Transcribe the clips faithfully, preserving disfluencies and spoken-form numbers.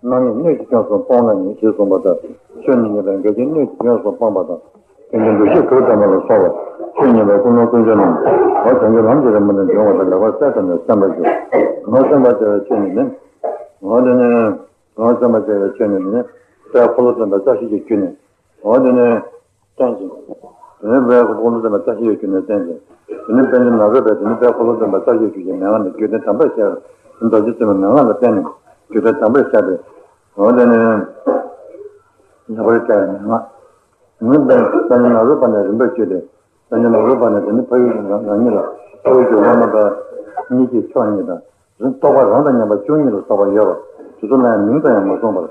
སྣང་བས་སྣོད་ཀྱི་ཁྱོན་སོགས་སྤོང་ལ་ཉེ་ཞེས་གསུངས་པ་ལྟར། ཆོས་ཉིད་ཉིད་ལ་འགལ་རྐྱེན་སྣོད་ཀྱི་ཁྱོན་སོགས་སྤོང་བ་དང་། དེ་ཉིད་འདུ་ཤེས་དྲུག་དམ་པ་ལ་སོགས་པ། ཆོས་ཉིད་ལ་ཀུན་སློང་ཀུན་སྤྱོད་རྣམས། འོ་བྱང་ཆུབ་ལམ་གྱི་རིམ་པ་ནི་འབྱུང་བ་དང་ལེགས་པར་གསལ་བཏབ་ནས་སེམས་པར་བྱེད། འོ་སེམས་པར་བྱ་བའི་ཆོས་ཉིད་ནི། འོ་དེ་ནི། འོ་སེམས་པར་བྱ་བའི་ཆོས་ཉིད་ནི། དཔལ་འཁོར་ལོ་སྟོན་པའི་རྩ་ཤེས་ཀྱི་རྒྱུད་ནས། འོ་དེ་ནི། བསྟན་ཅིང་། དེ་ནས་དཔལ་འཁོར་ལོ་སྟོན་པའི་རྩ་ཤེས་ཀྱི་རྒྱུད་ནས་བསྟན་ཅིང་། དེ་ནས་པཎ་ཆེན་ནཱ་རོ་པས་དེ་ནས་དཔལ་འཁོར་ལོ་སྟོན་པའི་རྩ་ཤེས་ཀྱི་རྒྱུད་ཀྱི་མན་ངག་ནི་རྒྱུད་སྡེ་དམ་པར་བཤད་པའི་རྡོ་རྗེ་བཙུན་མོའི་མན་ངག་ལ་བརྟེན་ནས་རྒྱུད་སྡེ་དམ་པར་བཤད་པའི། འོ་དེ་ནས་ལེགས་པར་བཤད་པའི་མན་ངག་ནི། པཎ་ཆེན་ནཱ་རོ་པ་ནས་རིམ་པར་བརྒྱུད་དེ། པཎ་ཆེན་ནཱ་རོ་པ་ནས་དེ་ནི་འཕགས་ཡུལ་རང་ཉིད་ལ་འཕགས་ཡུལ་གྱི་སློབ་མ་པ་གཉིས་ཀྱི་མཆོག་གཉིས་དང་། རྟོགས་པ་རང་དང་མཉམ་པ་བཅུ་གཉིས་ལ་སོགས་པ་ཡོད་པ་དེ་ཚོ་ལ་ཡང་མིང་ཙམ་ཡང་མ་གསུངས་པར།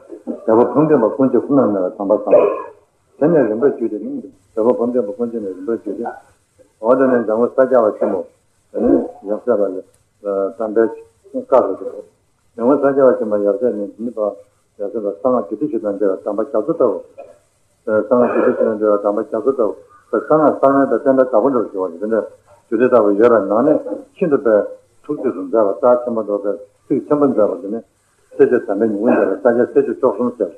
རྒྱལ་པོ་བུམ་སྟོན་པ་ཀུན་མཁྱེན་ཁོ་ནར་གནས་པའི་དམ་པ་བསམ་པ། དེ་ནས་རིམ་པར་བརྒྱུད་དེ་མིང་དུ་རྒྱལ་པོ་བུམ་སྟོན་པ་ཀུན་མཁྱེན་ནས་རིམ་པར་བརྒྱུད་དེ། འོ་དེ་ནས་འཇམ་མགོན་ས་སྐྱ་པ་ཆེན་པོ། དེ་ནས་ཡབ་སྲས་ལ་དམ་པའི་བཀའ་སྩལ་ཏེ། འཇམ་མགོན་ས་སྐྱ་པ་ཆེན་པོ་ཡབ་སྲས་ནས་ནི་པ། ཡབ་སྲས་ལ་གསང་སྔགས་རྒྱུད་སྡེ་བཞི་དང་འབྲེལ་བའི་གདམས་པ་རྒྱ་མཚོ་ལྟ་བུ། གསང་སྔགས་རྒྱུད་སྡེ་བཞི་དང་འབྲེལ་བའི་གདམས་པ་རྒྱ་མཚོ་ལྟ་བུ། གསང་སྔགས་གསར་མའི་བསྟན་པའི་བདག་པོ་འདྲ་བོ་ཞུ་བ་རེད། དེ་འདྲ་རྒྱུད་སྡེ་ལྟ་བུ་ཡོད་པའི་ནང་ནས་ཤིན་ཏུ་པའི་ཐུགས་རྗེས་སུ་མཛད་པ་རྩ་ཆེན་པོ་འདྲ་བའི་ཚིག་ཆེན་པོ་མཛད་པ་དེ་ནི། སེར་སྐྱ་དམ་པའི་ཉིང་ཁུ་མཛད་པའི་ས་སྐྱ་སེར་སྐྱ་བཅུ་གསུམ་ཟེར།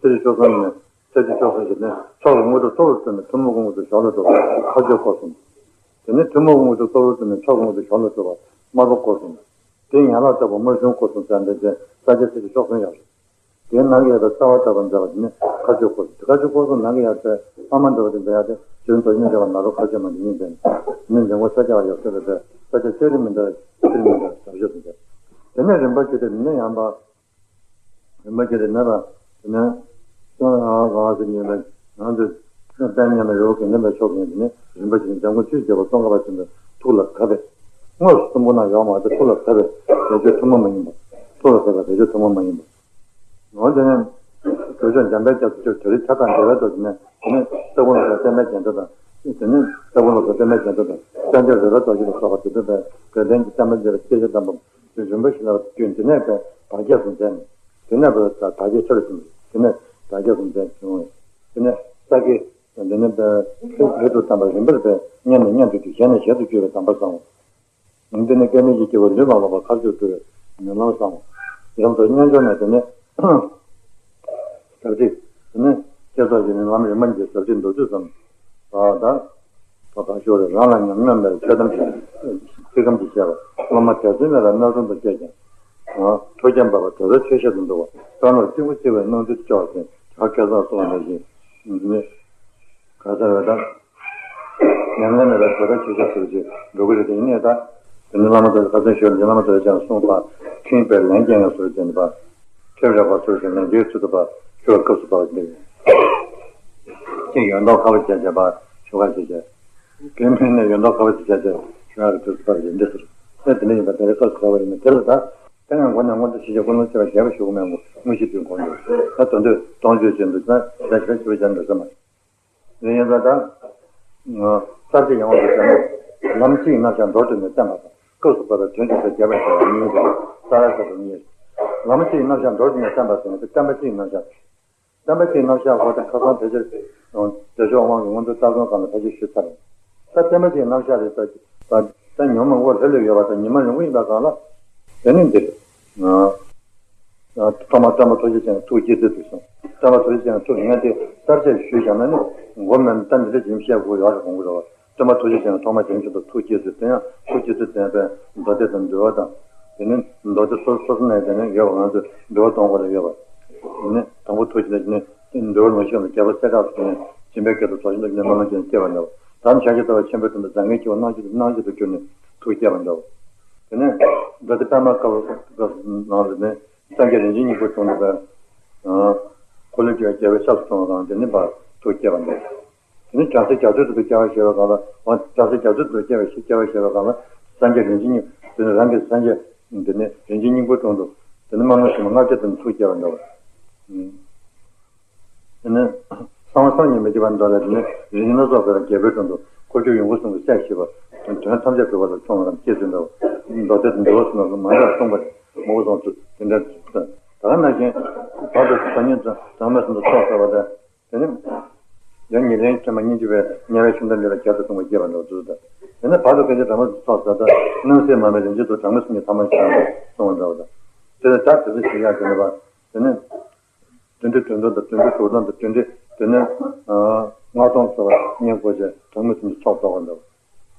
སེར་སྐྱ་བཅུ་གསུམ་ནི། སེར་སྐྱ་བཅུ་གསུམ་ཞེས་ནི་མཆོག་གི་དངོས་གྲུབ་གཙོ་བོར་བརྩོན་ནས་ཐུན་མོང་གི་དངོས་གྲུབ་ཞབས་ལ་སྒྲུབ་པ་མཁའ་སྤྱོད་སྐོར་གསུམ། དེ་ནས་ཐུན་མོང་གི་དངོས་གྲུབ་གཙོ་བོར་བརྩོན་ནས་མཆོག་གི་དངོས་གྲུབ་ཞབས་ལ་སྒྲུབ་པ་དམར་པོ་སྐོར་གསུམ། དེའི་ཡན་ལག་ལྟ་བུ་དམར་ཆུང་སྐོར་གསུམ་ཟེར་འདི་བཞིན་ས་སྐྱ་སེར་སྐྱ་བཅུ་གསུམ་ཡོད་རེད། དེའི་ནང་གི་ཡོད་པའི་རྩ་བ་ལྟ་བུར་མཛད་པ་དེ་ནི་མཁའ་སྤྱོད་སྐོར་གསུམ། དེ་མཁའ་སྤྱོད་སྐོར་གསུམ་ནང་གི་ཡོད་པའི་ཨ་མ་འདྲ་བ་དེ་འདི་ཡང་དེ་ཞིག་མདོ་སྔོན་འགྲོ་བ་ནཱ་རོ་མཁའ་སྤྱོད་མ་འདི་ཉིད་དེ་ནི་འཇམ་མགོན་ས་སྐྱ་པ་ཡབ་སྲས་ལ་ཕེབས་ས་སྐྱ་ཆོས་རིག་མི་འདྲ་བ་ཚུལ་མི་འདྲ་བ་ཟབ་ཤོས་སུ་མཛད། དེ་ནས་རིམ་པ་བརྒྱུད་དེ་མི་སྣ་ཡང་པ། རིམ་པ་བརྒྱུད་དེ་མེད་པ། དེ་ནས་གསང་སྔགས་ཟེར་མཁན་ལ་ང་ཚོས་དཔལ་མཉམ་མེད་རི་བོ་དགེ་ལྡན་པའི་ཕྱོགས་ཀྱི་དེ་ནས་རིམ་པ་བརྒྱུད་ནས་འཇམ་མགོན་ཆོས་ཀྱི་རྒྱལ་པོ་ཙོང་ཁ་པ་ཆེན་པོའི་ཐུགས་ལ་བབས་པའི། དངོས་སུ་གསུང་འབུམ་ན་ཡོད་མ་རེད། ཐུགས་ལ་བབས་པའི་བེད་སྤྱོད་ཐུན་མོང་མ་ཡིན་པ། ཐུགས་ལ་བབས་པའི་བེད་སྤྱོད་ཐུན་མོང་མ་ཡིན་པ། འོ་དེ་ནས་བོད་ལྗོངས་འཇམ་དཔལ་རྒྱ་མཚོ་ཆེན་པོའི་དེ་རིང་ཆ་ཚང་བདེ་བའི་རྡོ་རྗེ་ནས་དེ་ནས་སྟག་ཕུ་ལོ་ཟེར་བསྟན་པའི་རྒྱན་ཆ་དང་། དེ་ནས་སྟག་ཕུ་ལོ་ཟེར་བསྟན་པའི་རྒྱན་ཆ་དང་སྤྱན་རས་གཟིགས་རི་རབ་རྡོ་རྗེ་ལ་སོགས་པ་དེ་ཚོ་པའི་དགེ་ལྡན་གྱི་བསྟན་པ་འདི་ལ་སྐྱེས་ཆ་དམ་པ་རིམ་པ་བཞི་ལ་བསྟུན། དེ་ནས་པའི་བར་ཁྱད་སུ་མཛད་ནས་དེ་ནས་པའི་བར་ཁྱད་ཆེ་རུ་ཕྱིན། དེ་ནས་བར་ཁྱད་སུ་མཛད་བྱུང་བས། དེ་ནས་ས་དགེ་དེ་ནས་པའི་ལས་དྲུག་དམ་པ་རིམ་པར་པའི་སྔོན་ནས་སྔོན་དུ་བསྡུས། ཞལ་ནས་ཞལ་དུ་བསྒྱུར་བའི་གདམས་པ་བཟང་བོ། འདི་ནི་སྐལ་ལྡན་གྱི་སྐྱེ་བོ་ལུས་མ་ལོག་པར་མཁའ་སྤྱོད་སྤྲུལ་པའི་ཉམས་ལེན་བཟང་བོ། ཡུམ་དུ་སྙན་སྦྱོར་ནས་དེ་ནི་ཟབ་ཁྲིད། དེ་ནི་བསྐྱེད་རྫོགས་ཀྱི་ནི་ལམ་རིམ་པ་གཉིས་ཀྱི་ཟབ་ཁྲིད་མདོར་བསྡུས་སམ། ཨ་ད། བ་ག་ཤོ་རེ་རང་ལ་ཉམས་མྱོང་མེད་པའི་ཆོས་ཐམས་ཅད་ཚིག་ཙམ་གྱིས་བཤད་པ། སློབ་མ་དད་སེམས་མེད་པའི་གནད་དོན་དུ་སྐྱེས་ཀྱང་། ཐུགས་བསྐྱེད་འབར་བ་དོལ་པོའི་ཆོས་བཤད་དུ་འདུག་པ། དཔོན་སློབ་གཅིག་པུ་གཅིག་པའི་སྣང་ཚུལ་ལྕོགས་ཟིན་བྲག་སྐལ་བཟང་གསུངས་པ་ནང་བཞིན། ག་ས་རེད་ད། ཉམས་ལེན་མེད་པའི་བོད་པའི་ཆོས་ཆ་ཟུར་ཅིག་འགྲོ་གི་རེད་དེ་ཡིན་ནའི་ད། དེ་ནི་བླ་མ་དེ་ཁ་སང་ཞོལ་གྱི་བླ་མ་དེ་ཅང་གསུངས་པ། ཁྲིམས་པའི་ལན་རྒྱག་ཡང་ཟུར་དེ་ནི་པ། ཁྲིམས་རེག་པ་ཟུར་དེ་ནི་འདིའི་ཚུལ་དུ་པ། ཆོས་སྐབས་སུ་པ་འདི། ཁྱེད་ཡོད་མདོག་ཁ་བ་བྱས་བྱས་པ་ཆོ་ག་བྱས་བྱས། དེ་མིན་ནས་ཡོད་མདོག་ཁ་བ་བྱས་བྱས་ཆོ་ག་གི་དུས་སུ་པ་རེད་འདི་ཟེར། ད་དེ་ནི་ཡིན་པ་དེ་རེ་སྐབས་སུ་པ་བ་ཡིན་ན་དེ་ལ་ད། དེ་ཡང་མགོ་ནས་མངོན་མཐོ་ཤེས་བྱ་ཀུན་སློང་ཆེ་བ་རྒྱས་པ་ཞུ་གི་མེད་མགོ་དངོས་གཞི་དུས་འཁོར་འདུག་ད་དོན་དུ་སྟོང་བརྗོད་ཅན་དུ་ད་ཞེས་པའི་ཆོས་ཅན་འདུག་ས་མ། དེ་ཡིན་ཙང་ད། གསར་བརྗེ་ཡོང་བ་དང་ལམ་གཅིག་རྣམ་གཞག་མདོར་བསྡུས་ནས་བསྟན་པ་དང་སྐབས་སུ་བབས་པའི་དོན་གྱི་ཚེ་རྒྱས་པར་བྱ་བ་གཉིས་དང་ས་ར་ས་རུ་གཉིས། ལམ་གཅིག་རྣམ་གཞག་མདོར་བསྡུས་ནས་བསྟན་པ་ཟེར་ན་བསྟན་པ་གཅིག་རྣམ་གཞག་བསྟན་པ་གཅིག་རྣམ་གཞག་འོ་ད་ཁ་སང་ཕལ་ཆེར་བདེ་མཆོག་དབང་གི་མངོན་མཐོ་ལྟ་སྐོང་སྒང་ལ་ཕལ་ཆེར་ཞུས་ཚར་རེད། ད་བསྟན་པ་གཅིག་རྣམ་གཞག་རེད་ད། ད་ཉོན་མོངས་དབང་ལྷོད་ལྷོད་ཡོད་པ་དང་ཉི་མ་རིང་པོ་ཡིན་པ་སྒང་ལ། དེ་ནི་འདིར། ཐོག་མར་སྟོན་པ་ཐུགས་རྗེ་ཅན་ཐུགས་བསྐྱེད་ཚུལ་དུ་གསུངས། སྟོན་པ་ཐུགས་རྗེ་ཅན་ཐུགས་ངས་དེ་གསར་བརྗེ་ཞུས་བཞག་ན་ནི་མགོ་མེད་ན་ད་འདི་འདྲ་ཇི་བཞིན་བཤད་དགོས་ཡོད་རེད་དགོངས་ཀྱི་རེད་བ། སྟོན་པ་ཐུགས་རྗེ་ཅན་ཐོག་མ་བྱང་ཆུབ་ཏུ་ཐུགས་བསྐྱེད་ཚུལ་དེ་ཡང་ཐུགས་བསྐྱེད་ཚུལ་དེ་ཡང་མདོ་སྡེ་དང་འདུལ་བ་དང་། དེ་ནི་མདོ་སྡེ་སོ་སོ་སོ་ནས་དེ་ནི་ཡོད་པ་ང་ཚོས་འདུལ་བ་གཏོང་དགོས་ལ་ཡོད་པ། དེ་ནི་དང་པོ་ཐུགས་རྗེ་ནི་འདུལ་བ་ལུང་ཤེས་ལ་རྒྱལ་པོ་གསལ་གྲགས་སུ་ནི་སྦྱིན་པའི་སྐད་དུ་རྫོགས་ཆེན་དུ་ནི་སྨོན་ལམ་ཅན་སྐྱེ་བ་འདྲ་བ། དམ་བཞག་གི་ལྟ་བ་ཆེན་པོའི་དོན་དུ་བཟང་ངན་སྐྱེ་བ་སྣང་བྱེད་དུ་སྣང་བྱེད་དུ་གྱུར་ནས་ཐུགས་བསྐྱེད་པ་འདྲ་བ། དེ་ནས་མདོ་སྡེ་པད་མ་དཀར་པོ་སྐབས་ནང་ལ་ནི་སངས་རྒྱས་རིན་ཆེན་སྙིང་པོ་དྲུང་དུ་འཁོར་ལོས་སྒྱུར་བའི་རྒྱལ་པོའི་ཕྱག་ཏུ་སོང་བ་དང་དེ་ནི་བར་ཐུགས་བསྐྱེད་པ་འདྲ་བ། དེ་ནས་བྲམ་ཟེ་རྒྱ་མཚོའི་ཚུལ་དུ་སྐྱེ་བ་བཞེས་པའི་སྒང་ལ་འོ་བྲམ་ཟེ་རྒྱ་མཚོའི་ཚུལ་དུ་སྐྱེ་བ་ཞིག་སྐྱེ་བ་བཞེས་པའི་སྒང་ལ་སངས་རྒྱས་རིན་ཆེན་སྙིང་དེ་ནི་རང་གི་སངས་རྒྱས་དེ་ནི་རིན་ཆེན་སྙིང་པོའི་དྲུང་དུ་དེ་ནི་མ་ལུས་ཤིང་ལྔ་བརྒྱ་དང་ཐུགས་བསྐྱེད་པ་འདྲ་བ། དེ་ནི་གསང་བ་བསམ་གྱིས་མི་ཁྱབ་པ་འདྲ་བ་དེ་ནི་རིན་ཆེན་སྣ་ཚོགས་པའི་རྒྱལ་པོའི་དྲུང་དུ་འཁོར་སྒྱུར་ཡོངས་སྐུ་གསུང་གི་སྲས་ཞེས་པ་དོན་ཐམས་ཅད་གྲུབ་པ་ལ་མཚུངས་པ་རྣམས་སྐྱེས་ཟིན་འདྲ་བ། མདོ་སྡེ་དང་འདུལ་བ་གསུམ་ལ་མང་དྲགས་གསུངས་པ་མོ་གསུངས་ཚུལ་དེ་འདྲ་ད་ག་ནང་བཞིན་བར་དུ་བཟང་ངན་གྲངས་མེད་གསུམ་དུ་ཚོགས་བསགས་པ་དང་། དེ་ནི། ཡང་ཉེར་ལེན་ཚད་མ་སྙིང་རྗེ་བའི་དམྱལ་བའི་ཤིང་རྟ་འདི་ལ་བརྒྱ་དང་སྟོང་པ་སྐྱེས་པ་འདྲ་བ་ཚུལ་དང་། དེ་ནི་བར་དུ་སྐད་ཅིག་གྲངས་མེད་དུ་ཚོགས་ཟ་ད་སྣང་སྲིད་མ་མེད་རིན་ཆེན་གཙོ་གྲངས་མེད་གསུམ་གྱི་ཐ་མ་ཞིག་གསུངས་པ་འདྲ་བ་དང་། དེ་ལ་ད་དེ་ཚོ་ཞིག་ཡང་དེ་ནི་བ། དེ་ནས་བདུན་ཕྲག་བདུན་སྟོང་དང་བདུན་ཕྲག་དྲུག་སྟོང་དང་བདུན་ཕྲག་དེ་ནས་ལྔ་སྟོང་ཙམ་བསྙེན་བཀུར་བྱས། གྲངས་མེད་གསུམ་གྱི་ཚོགས་རྫོགས་པ་འདུག་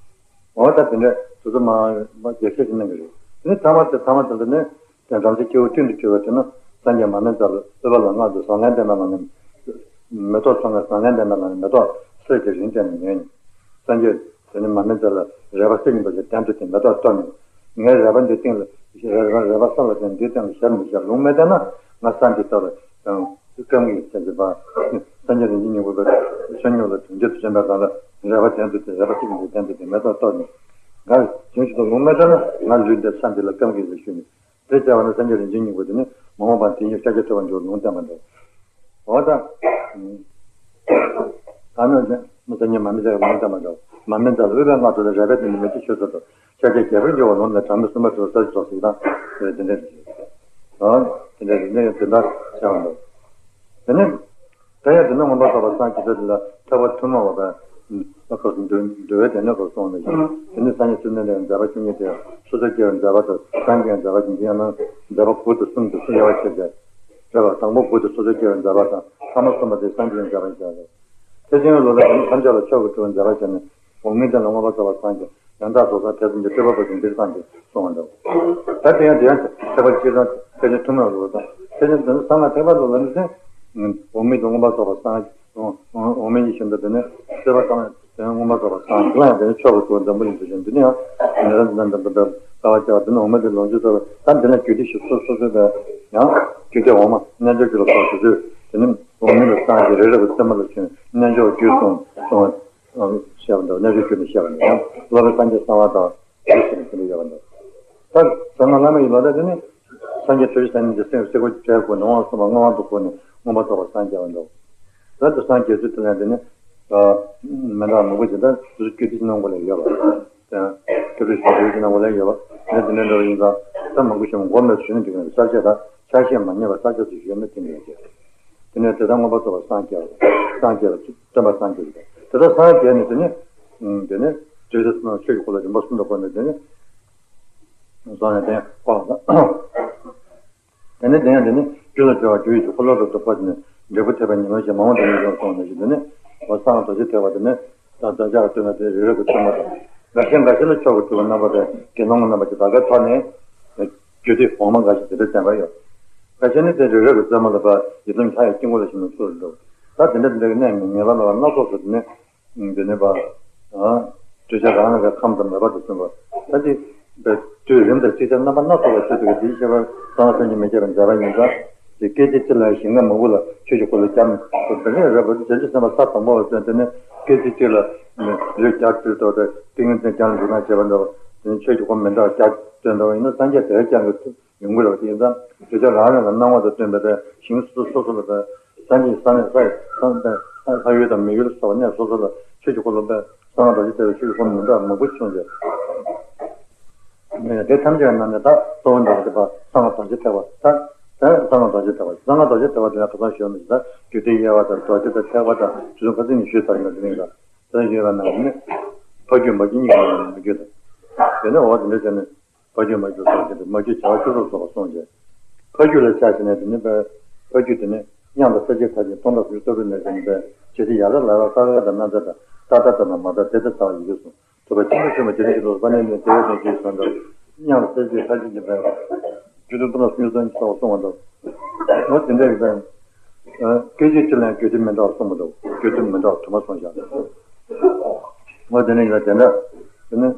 འོ་ད་དེ་འདྲ་སོ་སོ་མ་མ་རྒྱས་བཤད་ཅིག་གནང་གི་རེད། དེ་ནས་ཐ་མ་དེ་ཐ་མ་དེ་འདི་ནི་དེ་བྲམ་ཟེ་སྐྱེ་བོ་ཀུན་ཏུ་གྱུར་པ་དེ་ནི་སངས་རྒྱས་མར་མེ་མཛད་ལ་ཨུཏྤ་ལ་མངགས་ཏེ་ཟོར་ལྔའི་བདེན་པ་ལ་ནི་མེ་ཏོག་ཚོགས་ལྔའི་ཟོར་ལྔའི་བདེན་པ་ལ་ནི་མེ་ཏོག་སད་དེ་རིན་བསྡད་ནས་ཉོས་ནས། སངས་རྒྱས་དེ་ནི་མར་མེ་མཛད་ལ་རས་པ་སད་ཀྱིན་པ་ཞིག་གདན་དུ་བཏིང་མེ་ཏོག་གཏོར་ནས། ངའི་རས་པ་འདི་སྟེང་ལ་རས་པ་རས་པ་སད་ལ་བརྟེན་འདིའི་སྟེང་ལ་ཞབས་མི་བཞག་ལུང་མི་བསྟན་ན་ང་ས་འདི་ལྟ་བུ་སྐམ་གྱི་ཚད་ཀྱི་པ། སངས་རྒྱས་རིན་ཆེན་སྙིང་པོ་པའི་མཚན་སྙོགས་ལ་དོན་བྱེད་དུ་བྱོན་པའི་སྒང་ལ་རས་པ་གདན་དུ་བཏིང་རས་པ་སད་ཀྱིན་པའི་གདན་དུ་བཏིང་མེ་ཏོག་གཏོར་ནས། ང་དོན་ཞིག་ཏུ་ལུང་མི་བསྟན་ན་ང་ལུས་འདི་ས་འདི་ལ་སྐམ་གྱི་ཟེར་ཞུས་ནས། དེ་བྱས་པ་ན་སངས་རྒྱས་རིན་ཆེན་སྙིང་པོ་དེ་ནི་མ་འོངས་པར་དེ་ཉིད་ཤཱཀྱ་ཐུབ་པར་འགྱུར་ལུང་བསྟན་པ་འདྲ། འོ་ད། ཨ་ནི་མི་སངས་རྒྱས་མར་མེ་མཛད་ལུང་བསྟན་པ་འདྲ། མར་མེ་མཛད་ལ་ཨུཏྤལ་མངགས་ཏེ་རས་པའི་སྟེང་དུ་མེ་ཏོག་ཆུ་ཚོད་དུ་ཤཱཀྱ་རྒྱལ་པོར་འགྱུར་བ་ལུང་ནས་གྲངས་མེད་གསུམ་པ་དུ་ས་ཆུ་སོགས་ཟིག་དང་དེ་འདྲ་རེད། འོ་དེ་འདྲ་རེད། དེ་འདྲ་བྱས་པ་འདྲ། དེ་ནི། ད་ཡང་དེ་ནས་མངོན་པར་རྫོགས་པར་སངས་རྒྱས་པ་དེ་ལ་ཐེག་པ་ཐུན་མོང་བ་དང་། སྐབས་སུ་འདུལ་འདུལ་བའི་སྡེ་སྣོད་སྐོར་གསུངས་ནས་ཀྱང་། དེ་ནི་སངས་རྒྱས་བཅོམ་ལྡན་འདས་ཀྱི་མཛད་པ་བཅུ་གཉིས་ཏེ། སོ་སོར་སྐྱེ་བའི་མཛད་པ་དང་སངས་རྒྱས་ཀྱི་མཛད་པ་བཞིན་དུ་ཡང་ན་མཛད་པ་དགུ་དང་གསུམ་དུ་སུ་དབྱེ་བ་ཕྱེ་སྟེ། རེད་བ། དང་པོ་དགུ་དེ་སོ་སོར་སྐྱེ་བའི་མཛད་པ་དང་། ཐ་མ་གསུམ་པ་དེ་སངས་རྒྱས་ཀྱི་མཛད་པ་ཡིན་ཀྱང་རེད། ཐེག་ཆེན་ལུགས་ལ་དེ་ནི་ཐམས་ཅད་ལ་མཆོག་གི་སྤྲུལ་པའི་མཛད་པ་བྱས་ནས། འོག་མིན་གཏན་ལ་མངོན་པར་རྫོགས་པར་སངས་རྒྱས། ཡང་དག་རྫོགས་སངས་ཐེག་ཆེན་གྱི་སྤྲུལ་པ་པོ་ཞིག་འདིར་སངས་རྒྱས་གསུངས་པ་འདུག་ད་དེ་ཡང་དེ་ཡང་ཐེག་པ་སྤྱིར་བཏང་ཐེག་ཆེན་ཐུན་མོང་ལུགས་དང་། ཐེག་ཆེན་དེ་ནི་གསང་སྔགས་ཐེག་པ་ལུགས་ལ་ནི་འོག་མིན་དུ་མངོན་པར་རྫོགས་པར་སངས། འོག་མིན་གྱི་ཞིང་དུ་དེ་ནི་སྤྲུལ་པ་སངས། དེ་ནི་མངོན་པར་རྫོགས་པར་སངས་རྒྱས་ལ་ཡང་དེ་ནི་མཆོག་གི་སྤྲུལ་པ་འཛམ་བུ་གླིང་དུ་བྱོན། འདི་ནི་ཡང་ཉེ་རབས་འཛམ་བུ་གླིང་དུ་བྱོན་པའི་དཀའ་བ་སྤྱད་པ་དེ་ནི་འོག་མིན་དུ་ལོངས་སྤྱོད་རྫོགས་པའི། ད་འདི་ནི་རྒྱུད་སྡེ་ཞིག་སོ་སོ་སོ་སོའི་ཡང་རྒྱུད་སྡེ་འོག་མ་རྣལ་འབྱོར་རྒྱུད་ལ་སོགས་དེ་ཚོས་དེ་ནི། འོག་མིན་ལ་སངས་རྒྱས་རེ་རེ་བའི་རྩེ་མོ་ལ་བྱོན། རྣལ་འབྱོར་རྒྱུད་གསུངས་གསུངས་པ་བཤད་པ་འདུག་རྣལ་འབྱོར་རྒྱུད་ནས་བཤད་པ་འདུག་ཡང་སློབ་དཔོན་སངས་རྒྱས་གསང་བ་དང་རྒྱུད་ཟེར་ནས་དེ་འདྲ་ཡོད་པ་འདུག་ད་གསང་སྔགས་བླ་མེད་ཀྱི་ལོ་ཟླ་དེ་ནི་སངས་རྒྱས་དྲུག་ཅུ་རྩ་གཉིས་ཀྱི་སེམས་སེ་གོལ་གྱི་གྲལ་བསྐོར་ནས་དབང་གསུམ་པ་མངོན་དུ་བསྐོར་ནས་མངོན་པར་རྫོགས་པར་སངས་རྒྱས་པ་འདུག་ད་དེ་སངས་རྒྱས་ཚུལ་དེ་ལ་དེ་ནི་མི་འདྲ་མང་པོ་ཞིག་ད་དེ་ཚོ་རྒྱུད་སྡེ་ནང་ཁོངས་ལ་ཡོད་པ། དེ་ཚོ་རྒྱུད་སྡེ་ནང་ཁོངས་ལ་ཡོད་པ་ནི་དེ་འདྲ་འདྲ་བ་ཡིན་ཙང་ད་མང་པོ་ཞིག་མགོ་མེད་ཞུ་ནས་འདུག་ན་གསལ་བཤད་ད་ཆ་ཤས་མ་རྙེད་པ་གསལ་བཤད་དུ་ཞུ་ན་དེ་འདྲ་ཡོད། དེ་ནས་དེ་ལྟར་མངོན་པར་རྫོགས་པར་སངས་རྒྱས་པ། སངས་རྒྱས་པ་སྟོན་པར་སངས་རྒྱས་པ། དེ་ལྟར་སངས་རྒྱས་ནས་དེ་ནས། དེ་ནས་དུས་དེ་ཚོ་ཆོས་ཀྱི་འཁོར་ལོ་རིམ་པ་གསུམ་དུ་བསྐོར་ནས་དེ་ནས། བཟང་ནས་དེ་ནས་བསྐོར་བ་དང་། དེ་ནས་དེ་ཡང་དེ་ནས་རྒྱུ་ལ་སྦྱོར་བ་རྒྱུ་ཡི་རྒྱུ་འཁོར་ལོ་རབ་ཏུ་བསྐོར་ནས་འབྲས་བུ་ཐེག་པའི་ཉམས་ལེན་བྱེད། མ་འོངས་པ་ཉམས་ལེན་སོང་ནས་དེ་ནས་གསང་སྔགས་རྡོ་རྗེ་ཐེག་པ་དེ་ནས། ད་བདག་ཅག་གི་སྟོན་པ་དེ་རིགས་རབ་ཀྱི་བཙུན་མ་དང་། འགའ་ཤས་འགའ་ཤས་ལ་མཆོག་གི་སྤྲུལ་པ་རྣམ་པ་དང་དགེ་སློང་གི་རྣམ་པ་ཅིག་དག་པའི་ཐོག་ནས་རྒྱུད་སྡེ་འོག་མ་འགའ་ཞིག་དེ་འདྲ་བསྟན་པ་ཡོད། འགའ་ཤས་ནི་དེ་རིགས་རབ་ཀྱི་བཙུན་མ་ལ་ཕར་ཡི་དམ་ལྷ་ཡི་དཀྱིལ་འཁོར་ལ་ཞིག་ནས་ཚུར་འགྲོ། ད་དེ་འདྲ་དེ་འདྲ་གི་གནས་མི་ངེས་པ་ལ་སྣ་ཚོགས་སུ་དེ་ནས་དེ་ནས་པ། གདུལ་བྱ་རང་རང་གི་ཁམས་དང་མོས་པ་དང་མཐུན་པ། ད་དེ་དུས་རིམ་དང་ཅིག་ཅར་རྣམ་པ་སྣ་ཚོགས་ལ་སྤྱོད་པའི་དེའི་ཤེས་པ་གསང་སྔགས་སངས་རྒྱས་མི་སྐྱེ་བའི་མཛད་པ་ཡིན་ཙང་། དེ་སྐད་ཅིག་གཅིག་ལ་ཞིང་ཁམས་མང་པོ་ལ་ཆོས་ཀྱི་འཁོར་ལོ་བརྒྱབ་ནས་དེ་འདྲ་རེད་པ། བྱང་ཆུབ་སེམས་དཔའ་ས་དང་པོ་བ་ཚོས་དེ་ནས་སྐད་ཅིག་གཅིག་ལ་ལུས་བརྒྱ་བཏུལ་ཐོག་ཏུ་ཏིང་ངེ་འཛིན་རྒྱ་ལ་འཇུག་ན་བྱེད་པ་འདྲ་བ། དེ་ནས་ཆོས་ཀྱི་འཁོར་མི་འདྲ་བ་བརྒྱ་བཏོན་འདྲ་བ་ཡིན་ན་སངས་རྒྱས་དེ་བས་ཀྱང་གི་ཐུབ་ཡོང་གི་རེད་པ། དེ་ཡིན་ཙང་དུས་ཚོད་རང་རང་ལ་སྣང་བ་དང་བསྟུན་པའི་ཞིང་སོ་སོ་སོ་ལ་སངས་རྒྱས་ས་གནས་ས་ས་ས་ལྷ་ཡུལ་དང་མི་ཡུལ་སོགས་གནས་སོ་སོ་ལ་ཆོས་ཀྱི་འཁོར་ལོ་བས། གསང་སྔགས་རྡོ་རྗེ་ཐེག་པའི་ཆོས་ཀྱི་འཁོར་ལོ་མི་འདྲ་མང་པོ་བྱུང་རྗེས། དེ་ཐམས་ཅད་ནང་ནས་ད་གཙོ་བོ་འདྲ་བ་དེ་པ་གསང་སྔགས་རྡོ་རྗེ་ཐེག་པ། ད་ད་གསང་སྔགས་རྡོ་རྗེ་ཐེག་པ། གསང་སྔགས་རྡོ་རྗེ་ཐེག་པ་དེ་ལ་ཁ་སང་ཞུས་མི་ཞིག་ད་རྒྱུད་སྡེ་དབྱེ་བ་དང་རྡོ་རྗེ་དང་ཐེག་པ་དང་དེ་ཚོ་ཁ་སང་ནས་ཞུས་ཚར་ཡོད་དེ་རིང་ལ། ད་ཞུས་པ་ནང་ནས་ཕ་རྒྱུད་མ་རྒྱུད་གཉིས་ཀྱི་ནང་ནས་མ་རྒྱུད་དང་། དེ་ནས་འོ་དེ་འདྲ་བྱས་ནས། ཕ་རྒྱུད་མ་རྒྱུད་སོགས་བྱས་ཏེ་མ་རྒྱུད་བྱ་བ་བཅུ་དྲུག་སོགས་པ་གསུངས་རྗེས། ཕ་རྒྱུད་ལ་ཆ་བཞག་ནས་དེ་ནི་ཕ་རྒྱུད་དེ་ནི་མཉམ་དུ་ས་བཅད་ཁ་ཅིག་སྟོང་ཕྲག་དྲུག་ཅུ་རྩ་དྲུག་ནས་བྱས་ནས་ཕ་ཇི་ལྟར་ལ་ལ་ཀ་ཁ་དང་ན་ཚ་དང་ཏ་ཏ་ད་ན་མ་ད་དེ་ད་ཚ་བ་ཡི་གེ་གསུངས། ཐུབ་པ་ཆེན་པོ་ཤོད་མ་དེ་ནི་ཞིག་ལོ་པ་ནས་ནས་དེ་བས་ནས་ཞིག་གསུངས་འདུག་མཉམ་དུ་ས་བཅད་ཁ་ཅིག་གི་ཕ་རྒྱུད་དུ་སྟོང་ཕྲག་སུམ་ཅུ་རྩ་གཉིས་སོགས་གསུངས་པ་འདུག་འོ་དེ་འདྲ་ཡིན་པས། སྐད་ཅིག་གཅིག་ལ་རྒྱུད་སྡེ་མི་འདྲ་བ་གསུངས་པ་འདུག་རྒྱུད་སྡེ་མི་འདྲ་བ་དུ་མ་གསུངས་ཤག་འོ་དེ་ནས་ཡིན་ན་དེ་འདྲ་དེ་ནི།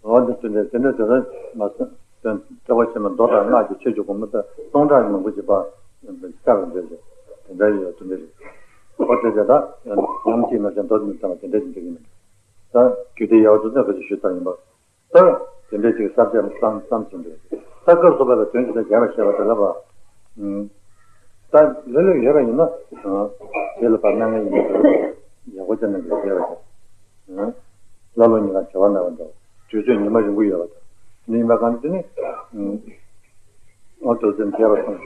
འོ་འདི་ཚོ་འདི་དེ་འདྲ་དེ་འདྲ་མ་ཟད་དེ་ལྟ་བ་ཆེན་པོ་མདོ་དང་སྔགས་ཀྱི་ཆོས་ཀྱི་སྒོ་མོ་དེ་སྟོང་ཕྲག་མང་པོ་ཞིག་པ་ཤར་བ་འདྲ་ཞིག་དེ་འདྲ་ཡོད་དེ་འདྲ་ཞིག་འོ་དེ་དེ་དག་ཉམས་ཀྱིས་མ་བྱས་མདོ་དེ་ནི་བསྟན་པ་དེ་འདྲ་ཞིག་འདུག་གི་མི་འདུག་ད་རྒྱུད་སྡེ་ཡག་པོ་དེ་ཚོ་ག་ཚོད་ཞུས་ཚར་ཡིན་པ། ད་དེ་འདྲ་ཞིག་གསར་བརྗེ་བསམ་བསམ་བྱས་འདུག་ད་སྐབས་སུ་བབ་པའི་དོན་ཞིག་དང་རྒྱལ་བ་ཞེས་པ་དེ་ལ་བ། ད་ལོ་ལོ་ཡོད་པ་ཡིན་ན། དེ་ལ་བར་སྣང་ངེས་ཡིན་པ་ཡག་པོ་ཅན་ནང་གི་རྒྱལ་བ་ཅན། ཀླ་ཀློ་གཉིས་ཀ་བྱ་བ་སྣང་བ་འདྲ། དུས་ཚོད་ཉི་མ་རིང་པོ་ཡོད་པ་དང་། ནི་ཡིན་པ་གང་དེ་ནི། ཨོ་ཏོ་ཙམ་རྒྱལ་བ་སོང་།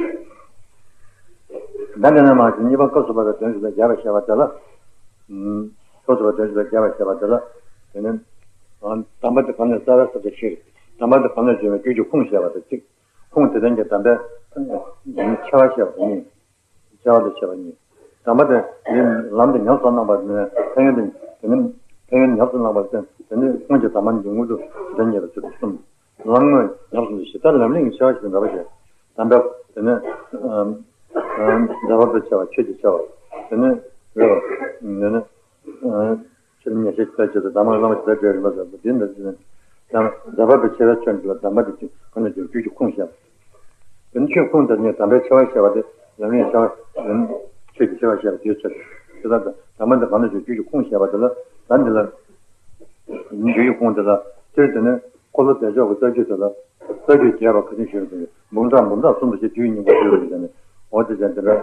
ད་དེ་ནས་མ་གཞི་གཉིས་པ་སྐབས་སུ་བབ་པའི་དོན་ཞིག་ལ་རྒྱལ་བ་ཞེས་པ་དེ་ལ། སྐབས་སུ་བབ་པའི་དོན་ཞིག་ལ་རྒྱལ་བ་ཞེས་པ་དེ་ལ། དེ་ནི། དམ་པ་དེ་གང་ནས་བསགས་པའི་ས་དེ་ཤེས། དམ་པ་དེ་གང་ནས་བྱུང་བའི་རྒྱུད་ཀྱི་ཁུངས་ཞེས་པ་དེ་གཅིག་ཁུངས་དེ་ལྡན་གྱི་དམ་པའི་ ཆེ་བ་བཤད་པ་གཉིས། ཆེ་བ་དང་ཆེ་བ་གཉིས། དམ་པ་དེ་ནི་ལམ་དེ་ཉམས་སུ་བླངས་པ་ནི་ཕན་ཡོན་དེ་དེ་ནི་ཕན་ཡོན་ཉམས་སུ་བླངས་པ་དེ་དེ་ནི་སྔོན་གྱི་དམ་པ་ནི་མངོན་དུ་ཞེ་སྡང་མེད་པའི་ཚུལ་དུ་གསུམ། ལམ་དངོས་ཉམས་སུ་ཞེ་སྡང་ལམ་རིམ་གྱི་ཆེ་བ་ཞིག་འདྲ་བ་ཞིག་དམ་པ་དེ་ནི་འདྲ་བ་དང་ཆེ་བ་ཆོས་ཀྱི་ཆེ་བ་དེ་ནི་རེད་བ། དེ་ནི། ཕྱིར་ཉེས་བྱས་ཀྱི་ལྟ་བྱེད་དུ་གདམས་ངག་བླ་མ་ཇི་ལྟར་བཀྲལ་རིམ་པ་ཟེར་བ་འདི་འདི་ནི། ཡང་མཛད་པ་པའི་ཆེ་བའི་ཆོས་འདི་ལ་གདམས་པ་འདི་གཅིག་གང་ནས་ཀྱང་རྒྱུད་ཀྱི་ཁུངས་བཤད། དེ་ནི་ཆོས་ཁུངས་དེ་ནི་དམ་པའི་ཆེ་བ་བཤད་པ་དེ་ལམ་རིམ་ཆེ་བ་ཆོས་ཀྱི་ཆེ་བ་བཤད་པ་དེའི་ཚོད། དེ་ལྟར་གདམས་པ་འདི་གང་ནས་ཀྱང་རྒྱུད་ཀྱི་ཁུངས་བཤད་པ་དེ་ལ་ད་འདི་ལ། རྒྱུད་ཀྱི་ཁུངས་དེ་ལ་སྤྱིར་དེ་ནི། འཁོར་ལོ་བདེ་མཆོག་གི་རྩ་རྒྱུད་དེ་ལ་རྩ་རྒྱུད་རྒྱས་པ་ག་དུས་བྱུང་ཟེར་ན་འབུམ་ཕྲག་འབུམ་ཕྲག་གསུམ་དུ་ཞེས་རྒྱུད་སྙིང་པོ་བསྡུས་པ་ཡིན་ཟེར་ནས། འོ་དེ་ཙང་དེ་འདྲ་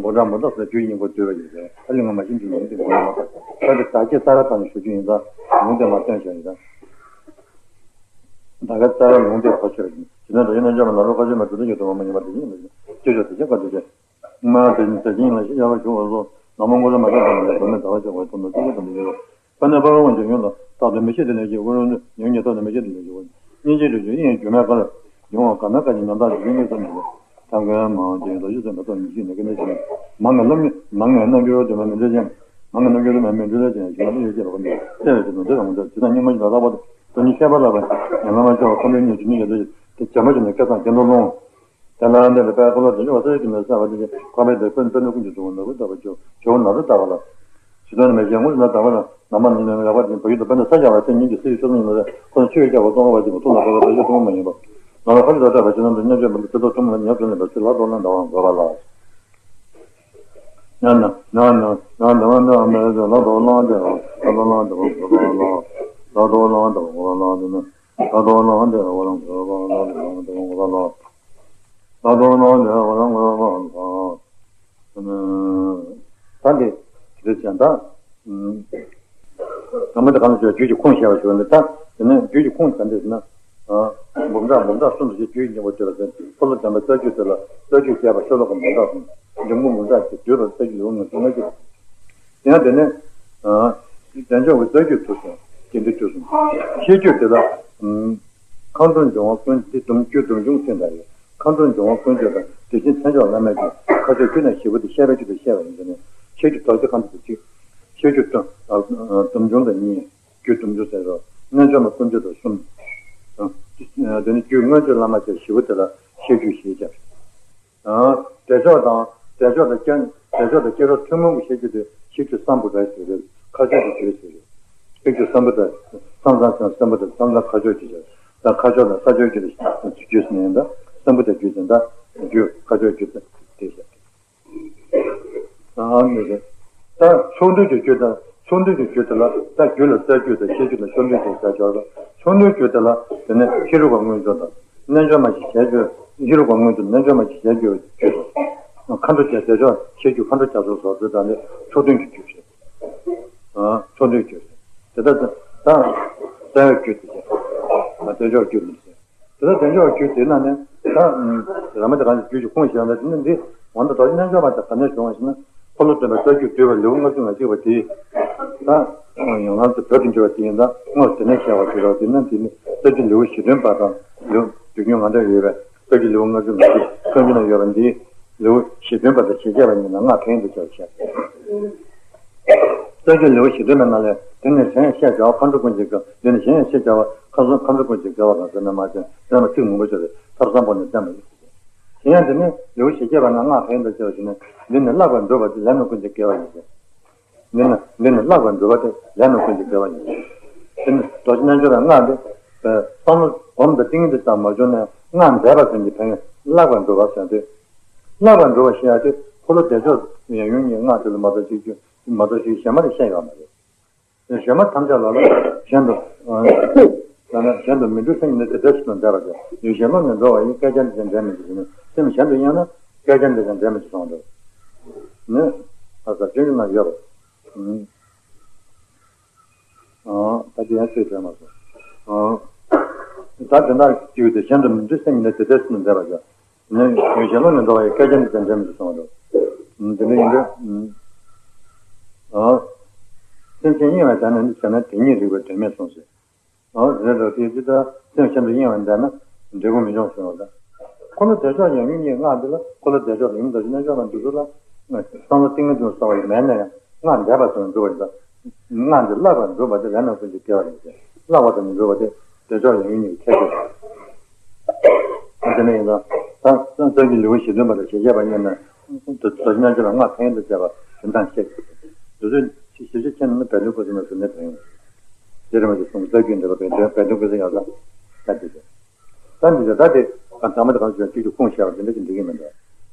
འབུམ་ཕྲག་འབུམ་ཕྲག་གསུམ་རྒྱུད་སྙིང་པོ་བསྡུས་པ་ཡིན་ཟེར། ཨ་ལི་ང་མ་ཤེས་ཀྱི་ལུང་དེ་ངོ་མ་ད་ད་དེ་ད་ཀྱི་ས་ར་ཐང་ནས་ཞུ་རྒྱུ་ཡིན་ཙང་ལུང་དེ་མ་སྟོན་བྱ་ཡིན་ཙང་། ད་ག་ས་ར་ལུང་དེ་གོ་ཆོད་ཡིན་ཇི་ལྟར་འདྲ་ཡིན་ན་འཇམ་པ་ནང་ལོགས་ཁ་ཆོད་མ་གྲུབ་ཏུ་ཡོད་དུ་མ་ཡིན་པ་དེ་ཡིན་ལ་ཅོ་ཅོ་དེ་ཅི་ག་དེ་ཅི། སྨྲ་བ་དེ་ཉིད་དེ་བཞིན་ལ་ཞེས་བྱ་བ་ཞུ་བ་སོགས་ནག་མོ་སྔོན་ལ་མ་བྱང་དང་ནས་བུད་མེད་ཟླ་བ་ཆགས་པའི་དོན་དུ་ཅི་དགོས་དམ་པའི་ཆོས། དཔེར་ན་དཔའ་བོའི་དབང་གྱུར་ཡུམ་དང་རྟག་ཏུ་མི་ཤེས་དེ་ལས་ཀྱི་དབུ་རུ་ནི་ཡུམ་ཉིད་རྟག་ཏུ་མི་ཤེས་དེ་ལས་ཀྱི་དབུ་སྙིང་རྗེའི་རིགས་ཀྱི་དབྱིངས་སྒྱུ་མའི་ཁར་ཡོང་བ་གང་མེད་ཁ་ཅིག་ཉམ་ཐག་འཇིག་རྟེན་གྱི་བསམ་གྱིས་ཐབས་མཁས་མང་ཀྱང་རྡོ་རྗེ་སེམས་དང་སྟོབས་ཉིད་ཤེས་ནས་ཀུན་ནས་ཤེས་ནས་མང་ངེས་རྣམ་མང་ངེས་རྣམ་འགྱུར་དུ་མ་མི་འདྲ་ཅན་མང་ངེས་རྣམ་འགྱུར་དུ་མ་མི་འདྲ་ཅན་ཞིག་ལ་ཡོད་ཅེས་པ་ཀུན་ཏུ་བལྟས་པའི་ཕྱིར་དོན་དེ་དང་མི་འདྲ་ཇི་ལྟར་སྙིགས་མ་ཞིག་ལ་ལྷག་པར་དུ་དོན་ཉིད་ཤེས་པ་ལྷག་པའི་ཉམས་ལེན་མ་བྱས་པར་ཁམས་པའི་གཉེན་གྱི་མི་ཡོད་དོ་ཞེས་དེ་བྱམས་པ་ཞིག་ནས་སྐལ་བཟང་གྱེན་དུ་ལོངས། དེ་ལ་འདས་པའི་དཔལ་འཁོར་ལོ་བདེ་མཆོག་ས་ཡི་དུ་མའི་ས་བ་དེ་ཁོ་པའི་དེ་ཀུན་པའི་ནུ་ཀུན་གྱི་གཟུགས་ནོར་བུ་ལྟ་བུ་ཇོ་ཇོ་བོ་ནོར་བུ་ལྟ་བུ་ལ། ཇི་ལྟར་མེད་ཅིང་དངོས་སུ་ན་དག་པ་ལ་ནམ་མ་ནམ་ཡང་ལག་པ་དེ་བ་ཡུལ་དུ་དཔེར་ན་ས་སྐྱ་བ་སེམས་ཉིད་ཀྱི་སྲིད་ཆོས་ཉིད་ལ་ཁོ་ན་ཆོས་ཀྱི་སྐྱ་བ་སྟོང་པ་བ་ཅིག་པ་ཐུགས་ལ་འཁོར་བའི་བདག་ཆོས་ཐུན་མོང་མ་ཡིན་པ། ནམ་ལ་ཁ་ལུ་དག་ཐག་པ་ཇི་ལྟར་དུ་རྣལ་འབྱོར་མ་ལུ་ཚེ་ཐོག་ཐུན་མོང་ལ་ཉམས་སུ་ལེན་པའི་ཚུལ་ལ་རྟོགས་ལ་འདའ་བ་འགོད་པ་ལ། ན་ན་ན་ན་འདའ་བ་འདའ་བ་མེད་ལ་རྟོགས་ལ་འདའ་བ་འགོད་པ་ལ། རྟོགས་ལ་འདའ་བ་འགོད་པ་ལ་ནི། ད་དོ་ལ་འདི་བ་ལང་ག་བ་ལ་འདི་བ་ལ་འདི་བ་ལ། ད་དོ་ལ་འདི་བ་ལང་ག་བ་ལ། ད་འདི་དེ་ཚོ་ད། ད་མི་འདི་གང་ཞིག་རྒྱུད་ཀྱི་ཁུངས་བཤད་པ་ཞུ་འདི་ད། དེ་ནས་རྒྱུད་ཀྱི་ཁུངས་ད་འདི་ཟེར་ན། འབུམ་ཕྲག་འབུམ་ཕྲག་གསུམ་དུ་ཞེས་རྒྱུད་སྙིང་པོ་བསྡུས་པ་ཟེར། འཁོར་ལོ་བདེ་མཆོག་རྩ་རྒྱུད་དེ་ལ་རྩ་རྒྱུད་རྒྱས་པ་ཤོ་ལོ་ཀ་འབུམ་ཕྲག་གསུམ། འབྱུང་པོ་འབུམ་ཕྲག་གཅིག་བསྡུས་པ་རྩ་རྒྱུད་ལེའུ་ལྔ་བཅུ་ང་བཅུ། ཡང་དེ་ནས། བདེ་མཆོག་གི་རྩ་རྒྱུད་དུ་སོང་། དགེ་འདུན་བཅུ་གསུམ། ཤེས་རྒྱུད་དེ་ལ། མཁའ་འགྲོ་འབྱུང་བ་ཀུན་འདི་དུམ་རྒྱུ་དུམ་བྱུང་ཚིག་འདྲ་ཡོད། མཁའ་འགྲོ་འབྱུང་བ་ཀུན་བརྗོད་དང་དེ་བཞིན་མཚན་མཆོག་བླ་མེད་ཀྱི་ཁ་ཕྱོགས་རྒྱུད་ནས་ཞེ་པོ་དེ་བཤད་པའི་རྒྱུད་དུ་བཤད་པ་ཡིན་ཟེར་ནས་ཤེས་རྒྱུད་རྡོ་རྗེ་ཁ་འདི་དུ་གཅིག་ཤེས་རྒྱུད་དུམ་དུམ་བྱུང་དང་གཉིས། རྒྱུད་དུམ་བྱུང་ཟེར་རོ། རྣལ་འབྱོར་མ་ཀུན་བརྗོད་དང་གསུམ། དེ་ནི་རྒྱུད་མངོན་བརྗོད་བླ་མ་བཅས་ཞེ་པོ་དེ་ལ་ཤེས་རྒྱུད་ཞེས་བྱ། བདེ་མཆོག་དང་བདེ་མཆོག་དང་སྐྱེ་བདེ་མཆོག་དང་སྐྱེ་རབས་ཐུན་མོང་གི་ཤེས་རྒྱུད་དེ་ཤེས་རྒྱུད་སམ་བྷུ་ཊ་ཟེར་རེད། ཁ་ཕྱོགས་ཀྱི་རྒྱུད་ཟེར་རེད། ཤེས་རྒྱུད་སམ་བྷུ་ཊ། སམ་ཚང་ཚང་སམ་བྷུ་ཊ་སམ་ཚང་ཁ་ཕྱོགས་ཀྱི་རྒྱུད། ད་ཁ་ཕྱོགས་དང་ས་ཕྱོགས་རྒྱུད་ལ་རྒྱུད་ཟེར་ནས་ད་སམ་བྷུ་ཊ་རྒྱུད་ཟེར་ད་རྒྱུད་ཁ་ཕྱོགས་རྒྱུད་ཟེར་དེ་ཟེར། ཨ་ནི་རེད། ད་ཕྱོགས་འདུས་ཀྱི་རྒྱུད་དང་ཕྱོགས་འདུས་ཀྱི་རྒྱུད་དེ་ལ་ད་རྒྱུད་ལ་རྩ་རྒྱུད་དང་ཤེས་རྒྱུད་དང་ཕྱོགས་འདུས་ཀྱི་རྩ་སྦྱོར་དང་ཕྱོགས་འདུས་རྒྱུད་དེ་ལ་དེ་ནས་ཧེ་རུ་ཀ་མངོན་བརྗོད་དང་། རྣལ་འབྱོར་མ་ཞེས་བྱའི་རྒྱུད། ཧེ་རུ་ཀ་མངོན་དུ་རྣལ་འབྱོར་མ་ཞེས་བྱའི་རྒྱུད་རྒྱུད་དང་། མཁའ་འགྲོ་བཅས་བདེ་མཆོག་ཤེས་རྒྱུད་མཁའ་འགྲོ་རྒྱ་མཚོ་སོགས་དེ་དང་ནི་ཕྱོགས་མཐུན་གྱི་རྒྱུད་ཞེས། ཕྱོགས་མཐུན་རྒྱུད། དེ་ལྟར་ད་རྩ་བའི་རྒྱུད་དེ་བྱས། བདེ་མཆོག་རྒྱུད་དེ་བྱས། དེ་ལྟར་བདེ་མཆོག་རྒྱུད་དེ་ན་ནི་ད་ར་མ་དེ་གང་གི་རྒྱུད་ཀྱི་ཁུངས་ཞེས་པ་འདི་ནི་འདི་འོ་ན་རྡོ་རྗེ་རྣལ་འབྱོར་མ་དེ་ག་ནས་བྱུང་བ་ཞེ་ན། འཁོར་ལོ་སྟོན་པའི་རྩ་རྒྱུད་བསྡུས་པའི་ལེའུ་ལྔ་བཅུ་ང་གཅིག་པ་དེ། ད་ཡང་ལམ་དུ་བོད་དུ་འགྱུར་བ་དེ་ཡིན་ད་དངོས་དེ་ནས་བཤད་པ་ཞིག་རེད། དེ་ན་དེ་ནི་རྩ་རྒྱུད་ལེའུ་བཞི་བདུན་པ་དང་ལེའུ་བསྡུས་རྒྱུན་ང་འདྲ་ཡོད་པས་རྩ་རྒྱུད་ལེའུ་ལྔ་བཅུ་ང་གཅིག་ཁོང་རྒྱུད་ན་ཡོད་པ་འདི་ལེའུ་བཞི་བདུན་པ་དང་ཞེས་བྱ་བ་གཉིས་ན་སྔགས་ཕན་ཡོན་དུ་བྱ་བ་བཤད། རྩ་རྒྱུད་ལེའུ་བཞི་བདུན་པའི་ནང་ལས་དེ་ནི་གཞན་ཡང་བཤད་བྱ་བ་མཁའ་འགྲོ་ཀུན་གྱི་དགེ་བ་འདི་ནི་གཞན་ཡང་བཤད་བྱ་བ་མཁའ་འགྲོ་མཁའ་འགྲོ་ཀུན་གྱི་དགེ་བ་གང་ཟེར་ན་མ་བྱན་ཟེར་ན་མ་ཚིག་མང་པོ་བྱས་ཏེ་ཐབས་བཟང་པོ་ནས་བསྟན་པ་ཡིན། གཞན་ཡང་འདི་ནི་ལེའུ་ཞེས་བྱ་བ་ན་སྔགས་ཕན་ཡོན་དུ་བྱ་བ་ཞིག་ནི་འདི་ནི་བཀླག་པར་འདོད་པ་དེ་ལས་རྣམས་ཀུན་གྱི་དགེ་བ་ཡིན་ཏེ། འདི་ནི་འདི་ནི་བཀླག་པར་འདོད་པ་དེ་ལས་རྣམས་ཀུན་གྱི་དགེ་བ་ཡིན། དེ་ནི་རྡོ་རྗེ་རྣལ་འབྱོར་བའི་སྔགས་འདི་བསམ་བློ་སྒོམ་དང་ཏིང་ངེ་འཛིན་ཙམ་མ་བྱུང་ནས་སྔགས་འདས་པ་ཙམ་གྱི་ཕན་ཡོན་བཀླག་པར་འདོད་པ་ཟེར་ཏེ། བཀླག་པར་འདོད་པ་ཞེས་ཡ་དེ་འཁོར་ལོ་བདེ་མཆོག་ཡང་ཡུམ་གཉིས་སྔགས་དེ་ལ་མ་གཏོགས་ཅིག་རྒྱུ་མ་གཏོགས་ཅིག་གཞན་མ་ལ་བཤད་ཡོད་མ་རེད། གཞན་མ་ཐམས་ཅད་ལ་ལ་གཞན་དུ། ལ་ལ་གཞན་དུ་མི་འགྲོ་སེམས་ཉིད་ནི་དེ་འདྲ་ཞིག་དང་འདས་པ་ཀྱང་ཡུལ་གཞན་ལོག་ནས་འགྲོ་བ་ཡི་སྐད་ཆ་འདི་ཙམ་འདྲ་མི་འདུག་ཟེར་ནས་སེམས་གཞན་དུ་གཡེང་ན་སྐད་ཆ་འདི་ཙམ་འདྲ་མི་འདུག་གསུངས་འདུག་ནི། ཨ་ས་སྤྱོད་འཇུག་ན་ཡོད་པ། ཨ་ད་དེ་ཡང་ཚིག་བྲལ་མ་སོང་། ཨ་ད་དེ་འདྲ་ཞིག་དེ་གཞན་དུ་མི་འགྲོ་སེམས་ཉིད་ནི་དེ་འདྲ་ཞིག་དང་འདས་པ་ཀྱང་། ནི་ཡུལ་གཞན་ལོག་ནས་འགྲོ་བ་ཡི་སྐད་ཆ་འདི་ཙམ་འདྲ་མི་འདུག་གསུངས་འདུག་འདི་འདྲ་ཡིན་དུས། ཨ་སེམས་ཅན་གཡེང་བ་དག་ནི་ནི་བྱས་ན་དེ་ཉིད་རིག་པའི་དོན་མེད་གསུངས་ཟེར། ཨོ་རེད་འགྲོ་དེ་ཅི་ལྟར་སེམས་གཞན་དུ་གཡེང་བ་འདས་ན་འབྲས་བུ་མི་འབྱུང་ཟེར་བ་དང་། འཁོར་ལོ་བདེ་མཆོག་ཡོད་མིན་གཉིས་སྔགས་འདི་ལ། འཁོར་ལོ་བདེ་མཆོག་ཡུམ་རྡོ་རྗེ་རྣལ་འབྱོར་མ་འདི་ཚོ་ལ་བསམ་བློ་ཏིང་ངེ་འཛིན་གསོ་བ་ཡི་མེད་ན་ཡང་སྔགས་འདས་པ་ཙམ་འགྲུབ་པ་ཡིན་ཙང་། སྔགས་འདི་བརླག་པར་འགྲུབ་པ་དེ་རབ་གནས་ཀུན་གྱི་དགེ་བ་ཡིན་ཏེ། བརླག་པ་ཙམ་འགྲུབ་པ་དེ་བདེ་མཆོག་ཡོད་མིན་གཉིས་ཀྱི་ཁྱད་ཆོས། དེ་ནས་ཡིན་ཙང་ད་སངས་རྒྱས་ལེའུ་བཞི་བདུན་པ་དང་ཞེས་བཤད་པ་གཉིས་ནི་རྡོ་རྗེ་རྣལ་འབྱོར་ལ་སྔགས་ཕན་ཡོན་དུ་བྱས་པ་རིན་ཐང་ཆེ། འདི་ཚོའི་ཞིབ་ཆ་ཁྱེད་རྣམས་ནི་བད་དུ་ཀུན་གསལ་ནས་གཟིགས་ནས་དྲན་ཡོང་། རྗེ་རིན་པོ་ཆེ་གསུང་གི་རྩ་རྒྱུད་འདྲ་བ་བད་དུ་ཀུན་གསལ་ཡང་ལ་ད་འདི་ཚོ། ད་འདི་ཚོ་ད་དེ་གང་དྲང་མོ་དེ་གང་བྱུང་གཅིག་གིས་ཁུངས་བཤད་པ་དེ་འདྲ་ཞིག་འགྲིག་གི་མི་འདུག་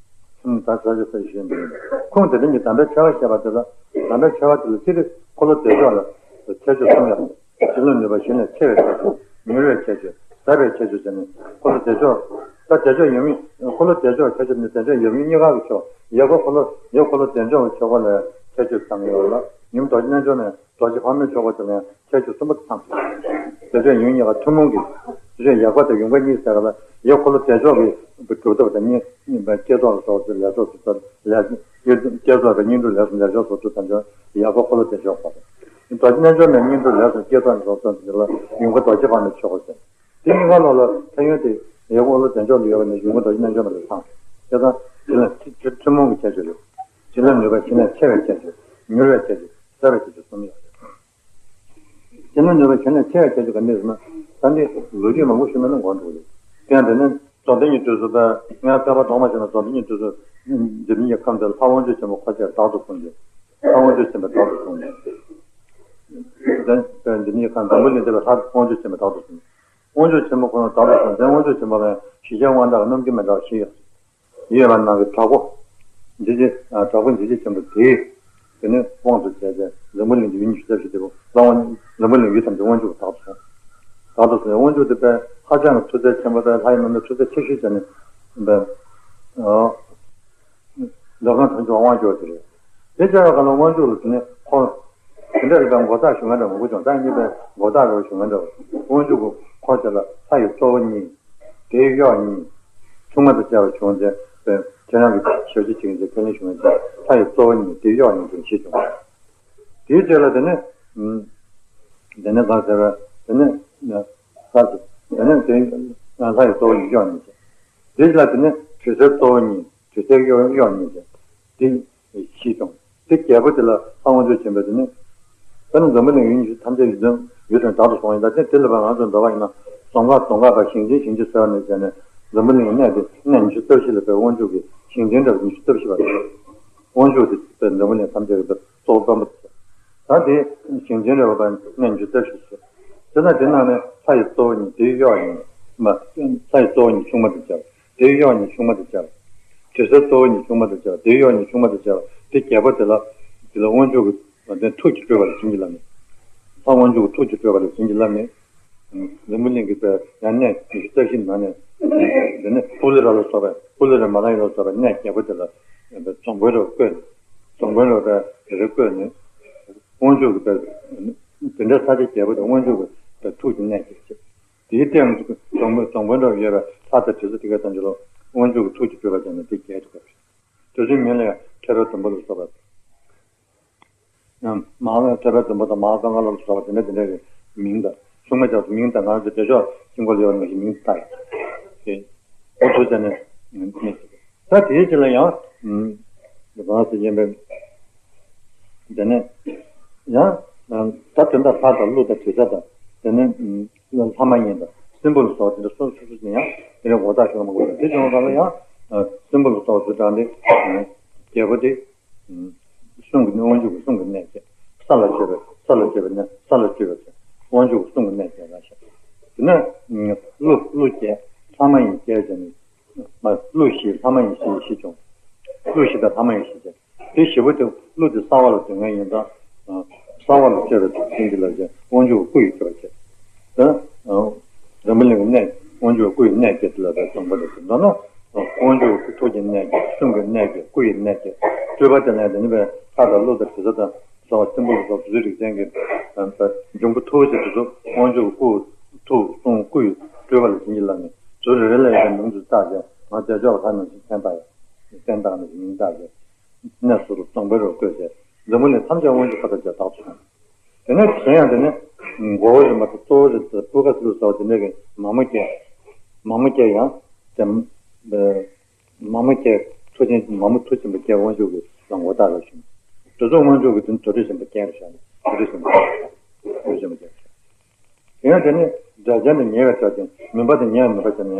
ཁུངས་ད་ས་ཆ་ས་ཆ་ཞུས་འདུག་ཁུངས་དེ་འདྲ་ཉིད་དམ་པའི་ཆེ་བ་བཤད་པ་དེ་ལ། དམ་པའི་ཆེ་བ་དེ་ལ་སྤྱིར་འཁོར་ལོ་བདེ་མཆོག་ལ་ཁྱད་ཆོས་གསུམ་ཡོད། ཞི་ལྷག་ནུས་པ་གཞི་ནས་ཆེ་བའི་ཁྱད་ཆོས། མྱུར་བའི་ཁྱད་ཆོས། ཟབ་པའི་ཁྱད་ཆོས་བྱས་ནས་འཁོར་ལོ་བདེ་མཆོག་ད་བདེ་མཆོག་ཡོད་མིན། འཁོར་ལོ་བདེ་མཆོག་ཁྱད་ཆོས་ནི་བདེ་མཆོག་ཡོད་མིན་གཉིས་ཀ་གི་ཕྱོགས། ཡོད་དགུ་འཁོར་ལོ་ཡོད་འཁོར་ལོ་བདེ་མཆོག་གི་ཕྱོགས་ལ་ཁྱད་ཆོས་ཚང་ཡོད་ལ། ཡུམ་རྡོ་རྗེ་རྣལ་འབྱོར་ནས་རྡོ་རྗེ་ཕག་མོའི་ཕྱོགས་ལ་ཡང་ཁྱད་ཆོས་གསུམ་པོ་ཚང་། བདེ་མཆོག་ཡོད་མིན་གཉིས་ཀ་ཐུན་མོང་གི་བདེ་མཆོག་ཡག་པ་དང་ཡོང་དགུ་གཉིས་ཟེར་བ་ལ། ཡོད་འཁོར་ལོ་བདེ་མཆོག་གི་སྒྲུབ་ཐབས་དང་སྙིང་བསྐྱེད་རྫོགས་ལ་སོགས་པའི་ལས་ཚོགས་སུ་ལས་བསྐྱེད་རྫོགས་དང་སྙིང་སྒྲུབ་ལས་སུ་ལས་མཆོག་སོགས་སུ་དང་འབྱོར་ཡག་པོ་འཁོར་ལོ་བདེ་མཆོག་པ། རྡོ་རྗེ་རྣལ་འབྱོར་མའི་སྙིང་སྒྲུབ་ལས་སུ་བསྐྱེད་རྫོགས་ནས་སོགས་སོགས་ཀྱི་ལ་ཡུམ་མཁའ་རྡོ་རྗེ་ཕག་མོའི་ཕྱོགས་སུ། དེ་གཉིས་ཀ་ལོགས་ལ་ཕན་ཡོན་དེ་ཡོད་འཁོར་ལོ་བདེ་མཆོག་ལ་ཡོད་པ་ནི་ཡུམ་མཁའ་རྡོ་རྗེ་རྣལ་འབྱོར་མ་ལས་ཚང་། དེ་དང་དེ་ལ་ཐུན་མོང་གི་ཁྱད་ཆོས་ཡོད། ཞི་ལྷག་ནུས་པ་གཞི་ནས་ཆེ་བའི་ཁྱད་ཆོས། མྱུར་བའི་ཁྱད་ཆོས། ཟབ་པའི་ཁྱད་ཆོས་གསུམ་ཡོད། ཞི་ལྷག་ནུས་པ་གཞི་ནས་ཆེ་བའི་ཁྱད་ཆོས་ག་འདྲ་ཟེར་ན། ད་འདི་ལོ་རྒྱུས་མང་པོ་ཞུས་ན་ནི་མགོ་འགྲོ་གི་རེད། དེ་ཡང་དེ་ནི་རྫོགས་ལྡན་གྱི་དུས་སུ་པས་ངས་བསྐལ་པ་ཐོག་མ་ཞིག་ན་རྫོགས་ལྡན་གྱི་དུས་སུ་འཇིག་རྟེན་གྱི་ཁམས་དེར་ལྷ་དབང་ཕྱུག་ཆེན་པོ་ཁོ་ཆེར་བདག་ཏུ་བཟུང་སྟེ། ལྷ་དབང་ཕྱུག་ཆེན་པོས་བདག་ཏུ་བཟུང་ནས། དེ་འཇིག་རྟེན་གྱི་ཁམས་འཛམ་བུ་གླིང་འདི་ལ་ལྷ་དབང་ཕྱུག་ཆེན་པོས་བདག་ཏུ་བཟུང་། དབང་ཕྱུག་ཆེན་པོ་ཁོ་ན་བདག་ཏུ་བཟུང་། དེ་དབང་ཕྱུག་ཆེན་པོ་ལ་ཡང་ཞི་བྱེད་དབང་དྲག་རྣམ་འགྱུར་མི་འདྲ་བ་བཞི་ཡོད། ཡོད་པ་ནང་གི་དྲག་པོ། འཇིགས་བྱེད། ཨ། དྲག་པོ་འཇིགས་བྱེད་ཆེན་པོ་དེས། དེ་ནས་དབང་དུ་བྱས་ཏེ་འཛམ་བུ་གླིང་གི་ཡུལ་ཉི་ཤུ་རྩ་བཞི་དེ་ལྷ་དབང་། འཛམ་བུ་གླིང་ཡུལ་ཐམས་ཅད་དབང་ཕྱུག་གིས་བདག་ཏུ་བཟུང་། བདག་ཏུ་བཟུང་། དབང་ཕྱུག་དེ་དཔེ་ཧ་ཅང་གི་མཐུ་རྩལ་ཆེན་པོ་དང་ལྷ་ཡི་རྣམ་འདྲེན་མཐུ་རྩལ་ཆེ་ཤོས་བྱས་ནས་དཔེ། ཨ། འདོད་ཁམས་ཐམས་ཅད་དབང་སྐྱོར་དེ་རེད། དེ་བྱས་པའི་སྐབས་ལ་དབང་ཕྱུག་ལ་དེ་ནས་ཁོ། དེ་འདྲ་རེད་པས་མགོ་བཏགས་ཞུ་མཁན་འདྲ་མང་པོ་བྱུང་། ད་ཡིན་པས་མགོ་བཏགས་རེ་བ་ཞུ་མཁན་འདྲ་བ། དབང་ཕྱུག་གིས་ཁོ་དེ་ལ་ལྷ་ཡི་གཙོ་བོ་གཉིས། དེའི་གཡོག་གཉིས། ཆུང་མ་དང་བཅས་པ་བྱུང་སྟེ། དཔེ་ཁྱེད་རང་གིས་ཞབས་ཕྱི་བྱེད་མཁན་ཅིག་ཁས་ལེན་ཞུ་མཁན་ཅིག་ལྷ་ཡི་གཙོ་བོ་གཉིས་དེའི་གཡོག་གཉིས་དེ་བཞི་བྱུང་། དེའི་རྗེས་ལ་དེ་ནས། དེ་ནས་གང་ཟེར་བ། དེ་ནས། ལྷ་དེ་ནས་དེ་ལྷ་ཡི་གཙོ་བོ་གཉིས་གཡོག་གཉིས་བྱས། དེ་ལ་དེ་ནས་དྲི་ཟའི་གཙོ་བོ་གཉིས། དྲི་ཟའི་གཡོག་གཡོག་གཉིས་བྱས། དེ་བཞི་བྱུང་། དེ་བརྒྱད་པོ་དེ་ལ་ལྷ་དབང་ཕྱུག་ཆེན་པོས་དེ་ནས། དཔེར་ན་འཛམ་བུ་གླིང་ཡུལ་ཐམས་ཅད་ཡུལ་ཡུལ་དང་བདག་ཏུ་སོང་ཡིན། ད་ལྟ་དེ་ལ་བ་ང་ཚོ་འདོད་པ་ཡིན་ན་རྫོང་ཁ་རྫོང་ཁ་བ་ཞིང་ཆེན་ཞིང་ཆེན་ཟེར་བ་ནས་བྱས་ནས་འཛམ་བུ་གླིང་གནས་དེ་གནས་ཉི་ཤུ་རྩ་བཞི་ལ་དཔེ་དབང་ཕྱུག་གི་ཞིང་ཆེན་འདྲ་བ་ཉི་ཤུ་རྩ་བཞི་བ་རེད། དབང་ཕྱུག་དེ་དཔེ་འཛམ་བུ་གླིང་ཐམས་ཅད་ཀྱི་གཙོ་བོ་དཔོན་པོ་དེ། ད་དེ་ཞིང་ཆེན་འདྲ་བ་གནས་ཉི་ཤུ་རྩ་བཞི་ཞིག་དེ་ན་དེ་ནང་ནས་ལྷ་ཡི་གཙོ་བོ་གཉིས་དེའི་གཡོག་གཉིས། མ་ལྷ་ཡི་གཙོ་བོ་གཉིས་ཆུང་མ་དང་བཅས་པ། དེའི་གཡོག་གཉིས་ཆུང་མ་དང་བཅས་པ། དྲི་ཟའི་གཙོ་བོ་གཉིས་ཆུང་མ་དང་བཅས་པ། དེའི་གཡོག་གཉིས་ཆུང་མ་དང་བཅས་པ། དེ་བརྒྱད་པོ་དེ་ལ་དེ་ལ་དབང་ཕྱུག་གི་ཐུགས་ཀྱིས་སྤྲུལ་པ་ལ་བྱིན་གྱིས་བརླབས་ནས། ལྷ་དབང་ཕྱུག་གི་ཐུགས་ཀྱིས་སྤྲུལ་པ་ལ་བྱིན་གྱིས་བརླབས་ནས། འཛམ་བུ་གླིང་གི་དཔེ་ཡང་གནས་ཉི་ཤུ་རྩ་བཞི་ནང་ནས། དེ་ནས་པུ་ལི་ར་ལ་སོགས་པའི་པུ་ལི་ར་མ་ལ་ཡ་ལ་སོགས་པའི་གནས་བརྒྱད་པོ་དེ་ལ་རྫོང་དཔོན་རུ་བསྐོས་ནས། རྫོང་དཔོན་རུ་དཔེ་དེ་རུ་བསྐོས་ནས། དབང་ཕྱུག་གི་དཔེ་དེ་འདྲའི་ས་ཆ་བརྒྱད་པོ་དེ་དབང་ཕྱུག་གི་དཔེ་ཐུགས་ཀྱི་གནས་བརྒྱད་བྱས། དེའི་སྟེང་དུ་རྫོང་དཔོན་རྫོང་དཔོན་འདྲ་བ་ཡོད་པའི་ལྷ་དང་དྲི་ཟ་དེ་ག་ཐམས་ཅད་ལ་དབང་ཕྱུག་གི་ཐུགས་ཀྱིས་སྤྲུལ་པ་བྱས་ནས་དེ་བརྒྱད་དུ་བཀོད་པ་རེད། དེ་ཚོའི་མིང་ལ་ཡང་ཐོད་པའི་དུམ་བུ་ལ་སོགས་པ། མ་ཧཱ་ཐོད་པའི་དུམ་བུ་དང་མ་ཧཱ་ཀཱ་ཀ་ལ་སོགས་པ་དེ་འདྲ་དེ་འདྲ་གི་མིང་དང་སྲུང་མ་ཆགས་སུ་མིང་དང་ང་ཚོ་བདེ་མཆོག་དཀྱིལ་འཁོར་ལ་ཡོད་པ་ནང་བཞིན་མིང་བཏགས་ཡོད། དེ་འོ་ཐུགས་བྱས་ནས་ནི། ད་དེའི་རྗེས་ལ་ཡང་། ཨ། གང་ཟེར་ཡིན་པས། དེ་ནས་ཡང་། ད་དོན་དག་ལྷ་དང་ཀླུ་དང་དྲི་ཟ་དང་། དེ་ནས་ལྷ་མ་ཡིན་དང་སྲིན་པོ་ལ་སོགས་དེ་འདྲ་སོ་སོ་སོ་ནས་ཡང་དེ་འདྲ་ངོ་རྟགས་ཤིག་ལ་མ་གོ་ཡང་དེ་བྱུང་བ་ལ་ཡང་། སྲིན་པོ་ལ་སོགས་དེ་དང་དེ། རྒྱལ་པོ་དེ། གསུང་གི་དབང་ཕྱུག་གི་གསུང་གི་གནས་བྱས། ས་ལ་སྤྱོད་པའི་ས་ལ་སྤྱོད་པའི་གནས་ས་ལ་སྤྱོད་པའི་དབང་ཕྱུག་གི་གསུང་གི་གནས་བྱས་ལ་བཤད། དེ་ནས་ཀླུ་ཀླུ་བརྒྱད་ལྷ་མ་ཡིན་བརྒྱད་བྱས་ནས། ཀླུ་བཞི་ལྷ་མ་ཡིན་བཞི་བཞི་བྱུང་། ཀླུ་བཞི་དང་ལྷ་མ་ཡིན་བཞི་བྱས། དེ་བཞི་པོ་དེ་ཀླུ་དེ་གསང་བ་ལ་སྡོད་མཁན་ཡིན་ཙང་། གསང་བ་ལ་སྤྱོད་པའི་ཐུགས་བྱིན་གྱིས་བརླབས་བྱས་དབང་ཕྱུག་གི་སྐུ་ཡི་སྤྲུལ་པ་བྱས། འཛམ་བུ་གླིང་གི་གནས་དབང་ཕྱུག་སྐུ་ཡི་གནས་བརྒྱད་དེ་ལ་རེ་བཟང་པོ་རེ་བྱེད་འདོད་ན། དབང་ཕྱུག་གི་ཐུགས་ཀྱི་གནས་བརྒྱད་གསུང་གི་གནས་བརྒྱད་སྐུ་ཡི་གནས་བརྒྱད་སྤྲུལ་པ་དེ་ནས་དེ་ནི་བས་ལྷ་དང་ཀླུ་དང་དྲི་ཟ་དང་སོགས་སྲིན་པོ་ལ་སོགས་དེ་ཚོའི་རིགས་ཅན་གྱི་འབྱུང་པོ་ཐུགས་རྗེ་དེ་ཚོ་དབང་ཕྱུག་གི་སྐུ་ཐུགས་གསུང་སྐུ་ཡི་སྤྲུལ་པ་ལ་བྱིན་གྱིས་བརླབས་ནས་ཚུར་རེ་རེ་ལ་ཡང་མིང་དུ་བཏགས་ཏེ་ང་བདེ་མཆོག་ལྷ་ནང་བཞིན་མཚན་བཏགས་ཡོད། མཚན་བཏགས་ནས་མིང་བཏགས་ཏེ། གནས་སུ་རྫོང་དཔོན་རུ་བསྐོས་ཏེ་འཛམ་བུ་གླིང་ཐམས་ཅད་དབང་ཕྱུག་ཁ་ཐག་བཅད་བདག་ཏུ་སོང་། དེ་ནས་གཞན་ཡང་དེ་ནས་མགོ་བོ་རིམ་པ་དང་གཙོ་བོ་རིམ་པ་སྤུ་ཁ་སིལ་ཟེར་བ་དེ་འདྲ་གི་མ་མོ་བརྒྱད། མ་མོ་བརྒྱད་ཡང་དེ་ མ་མོ་སྐྱེས་མཐུ་ཆེན། མ་མོ་མཐུ་ཆེན་པོ་སྐྱེས་དབང་ཕྱུག་གི་ལ་ངོ་རྟགས་རེད་ཞུ། དེ་ཚོ་དབང་ཕྱུག་གི་དེ་ནི་དུར་ཁྲོད་ཆེན་པོ་སྐྱེས་རེད་ཤག་དུར་ཁྲོད་ཆེན་པོ་དུར་ཁྲོད་ཆེན་པོ་སྐྱེས་རེད་ཤག་དེ་ཡང་དེ་ནི་སྒྲ་གཅན་དང་ཉེ་བའི་སྒྲ་གཅན། མུན་པ་དང་ཉེ་བའི་མུན་པ་ཅན་ཡང་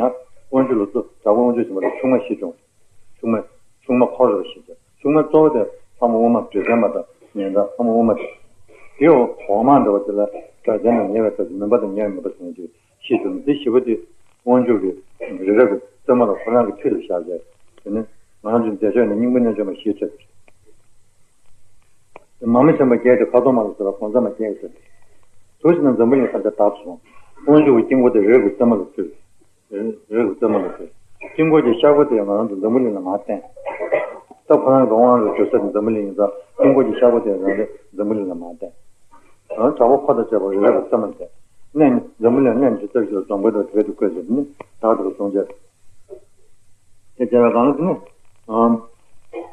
དབང་ཕྱུག་ལ་གཙོ། དྲག་པོ་དབང་ཕྱུག་ཆེན་པོ་ལ་ཆུང་མ་བཞི་བྱུང་། ཆུང་མ་ཆུང་མ་འཁོར་བ་བཞི་བྱུང་། ཆུང་མ་གཙོ་བོ་དེ་ལྷ་མོ་ཨུ་མ་བགྲོད་བྱེད་མ་དང་ཉེ་འདབ་ལྷ་མོ་ཨུ་མ་དེ། དེའི་འོག་མ་འདྲ་བ་དེ་ལ་སྒྲ་གཅན་དང་ཉེ་བའི་སྒྲ་གཅན། མུན་པ་དང་ཉེ་བའི་མུན་པ་ཅན་གྱི་བཞི་བྱུང་། དེ་བཞི་པོ་དེ་དབང་ཕྱུག་གི་རི་རབ་ཀྱི་རྩེ་མོ་ལ་ཁོ་རང་གི་མཐིལ་ལ་བཞག་བྱས། དེ་ནི་ང་རང་ཚོའི་མཛད་ཕྱོགས་ནི་སྙིང་པོ་རྣལ་འབྱོར་མ་བཞི་ཐོབ། མ་མོ་ཆེན་པོ་བརྒྱད་དེ་ཁ་དོག་དམར་ལ་ཟེར་བ་གོང་ས་མ་བརྒྱད་ཟེར། དུ་ཞིག་ན་འཛམ་བུ་གླིང་ཐམས་ཅད་དག་ཏུ་སོང་། དབང་ཕྱུག་གི་དཀྱིལ་འཁོར་དེ་རི་རབ་ཀྱི་རྩེ་མོ་ལ་ཚུད། རི་རབ་ཀྱི་རྩེ་མོ་ལ་ཚུད། དཀྱིལ་འཁོར་གྱི་ཤར་སྒོ་དེ་ཡང་ང་རང་ཚོ་འཛམ་བུ་གླིང་ལ་མར་བསྟན། ད་ཁོ་རང་གི་དབང་ལ་འགྲོ་ས་དེ་འཛམ་བུ་གླིང་ཡིན་ཙང་དཀྱིལ་འཁོར་གྱི་ཤར་སྒོ་དེ་ཡང་རང་རེ་འཛམ་བུ་གླིང་ལ་མར་བསྟན། ཡང་དྲག་པོ་འཁོར་དང་བཅས་པ་རི་རབ་ཀྱི་རྩེ་མོ་ལ་བསྟན། གནས་ནི་འཛམ་བུ་གླིང་གནས་ནི་ཇི་ལྟར་བཞུགས། རྫོང་དཔོན་དུ་དེ་སྐད་དུ་བཀོད་ཟེར་ནི་བདག་ཏུ་གསུངས་བྱས། དེ་བྱས་པའི་སྒང་ལ་དེ་ནི། ཨམ།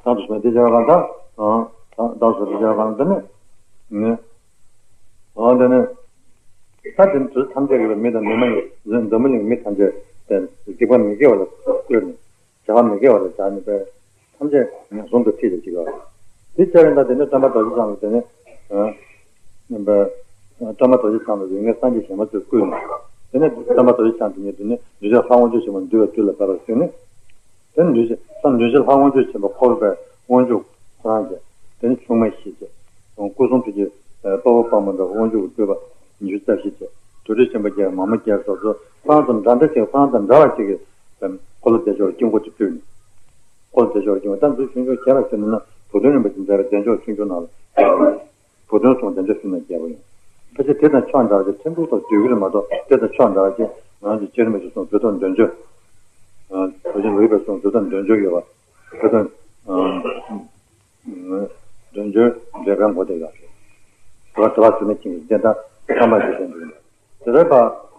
དང་དུ་སོང་དེ་བྱས་པའི་སྒང་ལ། ཨམ། དང་དུ་སོང་དེ་བྱས་པའི་སྒང་ལ་དེ་ནི། ནི། ཨམ་དེ་ནི། ས་དེ་ནི་དུས་ཐམས་ཅད་ཀྱི་མི་དང་མི་མ་ཡིན་འཛམ་བུ་གླིང་མི་ཐམས་ཅད་དེ་སྡིག་པ་མི་དགེ་བ་ལ་བཀོད་ནས་བྱ་བ་མི་དགེ་བ་ལ་བྱ་ནས་པས་ཐམས་ཅད་ངན་སོང་དུ་ཁྲིད་དེ་བྱེད་པ། དེ་བྱས་པའི་ད་དེ་ནི་སྟོན་པ་རྡོ་རྗེ་འཆང་ལ་དེ་ནི། ཨམ། སྟོན་པ་རྡོ་རྗེ་འཆང་དང་རིགས་ལྔའི་སངས་རྒྱས་གཞན་མ་ཚོས་བསྐུལ་ནས། དེ་ནས་སྟོན་པ་རྡོ་རྗེ་འཆང་དེ་ཉིད་དེ་ནས་འདུས་བྱས་ལྷ་དབང་ཕྱུག་ཆེན་པོ་འདུལ་བའི་དུས་ལ་བབ་པར་གཟིགས་ནས། དེ་ནས་འདུས་བྱས་ལྷ་དབང་ཕྱུག་ཆེན་པོ་འཁོར་བའི་དབང་ཕྱུག་ཁོ་རང་བྱས། དེ་ནས་ཆུང་མ་བཞི་བྱས། སྐུ་གསུང་ཐུགས་ཀྱི་དཔའ་བོ་དཔའ་མོ་འདྲ་བ་དབང་ཕྱུག་གི་སྤྲུལ་པ་ཉི་ཤུ་རྩ་བཞི་བྱས། དུར་ཁྲོད་ཆེན་པོ་བརྒྱད། མ་མོ་བརྒྱད་སོགས་སུ་ཁོ་རང་ཚོ་འདྲ་འདྲ་ཞིག་ཁོ་རང་དང་འདྲ་བ་ཞིག་གི་འཁོར་ལོ་བདེ་མཆོག་དཀྱིལ་འཁོར་དུ་སྤྲུལ་ནས། འཁོར་ལོ་བདེ་མཆོག་དཀྱིལ་འཁོར། ད་འདི་ཆུང་ཆུང་ཁྱེད་རང་ཟེར་ན་བུ་སྟོན་རིན་པོ་ཆེ་མཛད་པའི་བདེ་མཆོག་ཆུང་ཆུང་ནང་ལ། བུ་སྟོན་གསུང་བདེ་མཆོག་གསུང་ནས་རྒྱལ་པོ་ཡིན། ཕལ་ཆེར་དེ་དང་ཕྱོགས་འདྲ་བ་ཅིག་ཐེམ་ཕུག་ཐོག་སྡོད་ཀྱི་རེད་མ་གཏོགས། དེ་དང་ཕྱོགས་འདྲ་བ་ཅིག་ང་ཚོ་རྗེ་རིན་པོ་ཆེ་གསུང་བུ་སྟོན་བདེ་མཆོག་ཨ། བུ་ཆེན་ལོ་ཡི་པས་གསུང་བུ་སྟོན་བདེ་མཆོག་ཡོད་པ། བུ་སྟོན་ཨ། བདེ་མཆོག་འབྲེལ་པའི་མགོ་དེ་ཡོད་རེད། དེ་བ་དེ་བ་ཟེར་ན་ཁྱིམ་གྱི་སྟེང་དང་ཁམས་པ་ཞིག་ལྡན་འདུག་དེ་ལྟར་པ།